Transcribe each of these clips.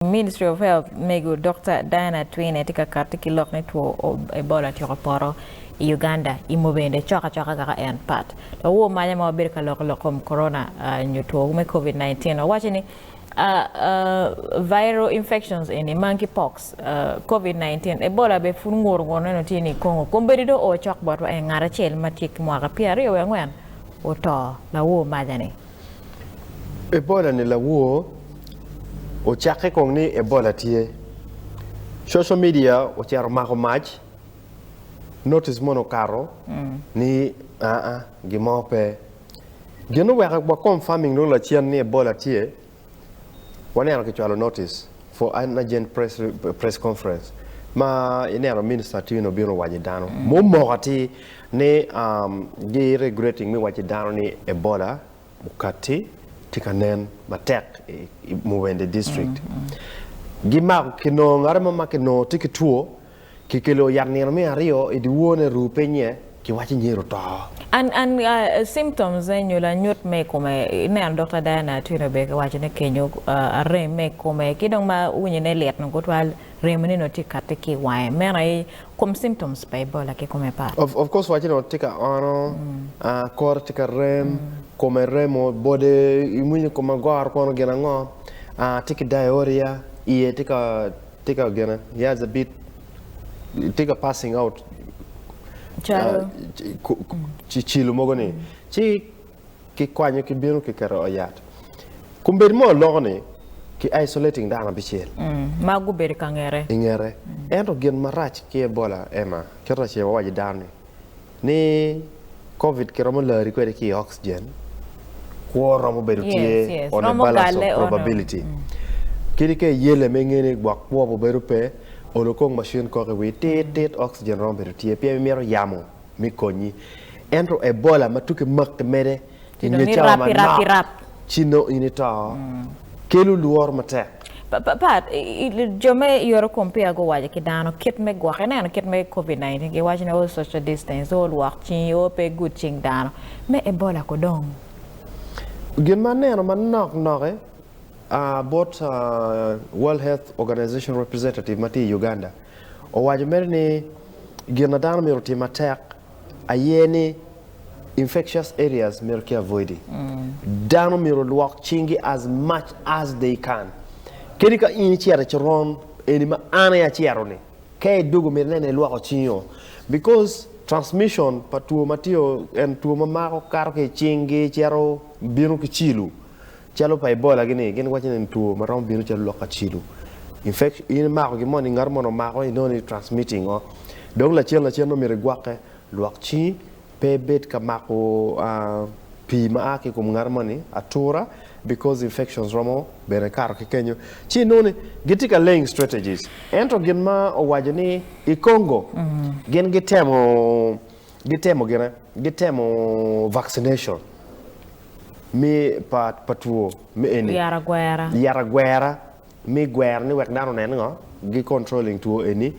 Ministry of Health mego Dokta Diana Atwine tye ka kati ki lok ni two Ebola tyeko poto i Uganda i Mubende cok acoka kaka en pat. Lawor manya ma wabedo ka loko lok kom corona nyo two me covid 19 wawaco ni viral infections eni monkey pox, covid 19, Ebola bene pud ngur ngur neno tye ni Congo kombeddi dong oo cok botwa en ngat acel ma tye ki mwaka 24 oto lawor manya ni. Ebola ni lawor ocakke kong ni Ebola tye. Social media ocito omako mac, notice mono okato ni aa gin mo pe. Gin oweko wa confirming dong lacen ni Ebola tye, waneno kicwalo notice for an urgent press, press conference ma ineno minister Atwine obino owaco i dano mumoko atir ni um, gi regulating me waco i dano ni Ebola okatti tye ka nen matek i Mubende district. Gimako kinongo ngate mo ma kinongo tye ki two Kikelo yat nino me aryo i dyewor-ne ruu pinye, kiwaco nyero oto. An an uh, symptoms ne nyo lanyut me kome ineno Dokta Diana Atwine obedo ka waco ni kenyo uh, arem me kome ki dong ma winyo ne lit nongo tutwal remo ni nongo tye kati ki wange meno aye kom symptoms pa Ebola ki kome pat. Of, of course waco ni tye ka ono, uh, kore tye ka rem, kome remo, bode iwinyo kome goro kono gin ango, uh, tye ki diarrhea, iye tye ka Tye ka gine, he has a bit, tye ka passing out Calo? cilo mogo ni, ci kikwanyo kibino kiketo i yat. Kombeddi mo oloko ni ki isolating dano abicel. Ma gubedo ka ngete. I ngete. Ento gin marac ki Ebola Emma, kit acel wawaco dano ni, ni Covid kiromo lari kwede ki i oxygen, kwo romo bedo tye on a balance of probability. Kadi ka iyelle me nge ni gwok kwo obedo pe, olo kong machine kok i wii tit tit oxygen romo bedo tye pien imito yamo me konyi. Ento Ebola ma tuki maki mede i nge cawa manok ci nongo in ito, kelo lworo matek. Pat, jo me yoto kom peya guwaco ki dano kit me gwokke. Ineno kit me Covid 19 giwaco ni oh social distance, oh lwok cingi, oh pe igud cing dano. Me Ebola ko dong? Gin ma aneno manok noki bot World Health Organization representative ma tye i Uganda owaco mere ni gin ma dano myero otim matek aye ni infectious areas myero ki avoidi. Dano myero olwok cingi as much as they can. Kadi ka in icito i coron eni ma an aye acito ni, ka idwogo myero inen ni ilwoko cingi o because transmission pa two ma tye en two ma mako kato ki i cingi cito bino ki cilo calo pa Ebola gi ni gin giwaco ni two ma romo bino calo lok ka cilo infection in imako gin moni ngat moni omako inongo ni transmitting o dong lacen lacen nongo myero igwokke lwok cingi pe ibed ka mako pii ma a ki i kom ngat moni atura because infections romo bene kato ki kenyo ci inongo ni gitye ka laying strategies ento gin ma owaco ni i Congo gin gitemo gitemo gine gitemo vaccination me pa pa two me eni Yat agwera. yat agwera me gwero ni wek dano onen ngo gi controlling two eni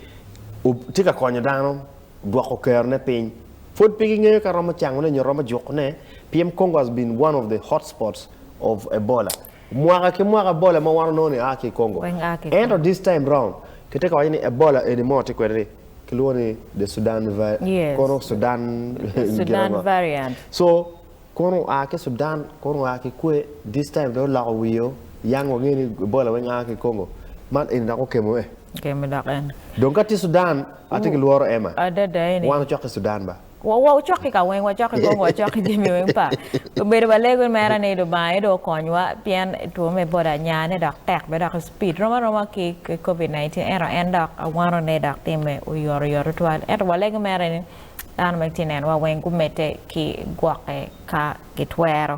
tye ka konyo dano dwoko kero ne piny pwod pe gi ngeyo ka romo cango ne nyo romo juko ne pien Congo has been one of the hot spots of Ebola mwaka ki mwaka Ebola ma wan onongo ni a ki i Congo Weng a ki i ento Congo. this time round kitye ka waco ni Ebola eni mo tye kwede ni kilwongo ni the Sudan Yes. kono Sudan Sudan variant. so Kono oa ki Sudan, kono oa ki kwe, this time dong oloko wiyo, yang wangeyo ni Ebola weng a ki Congo, man eni dok okemo eh. Okemo dok en. Dong ka tye Sudan, atye ki lworo Emma. Adada eni. Wan ocok ki Sudan ba. Wa ocok ki ka weng, wacok ki Congo, wacok ki jami weng pa. Obedo walego mere ni Lubanga aye dong okonywa pien two me Ebola nyane dok tek bene dok speed rom aroma ki covid 19 ento en dok awanone dok time oyotoyot tutwal. Ento walego mere ni Dano ma gitye ka nenowa weng gumedde ki gwokke ka gitwero.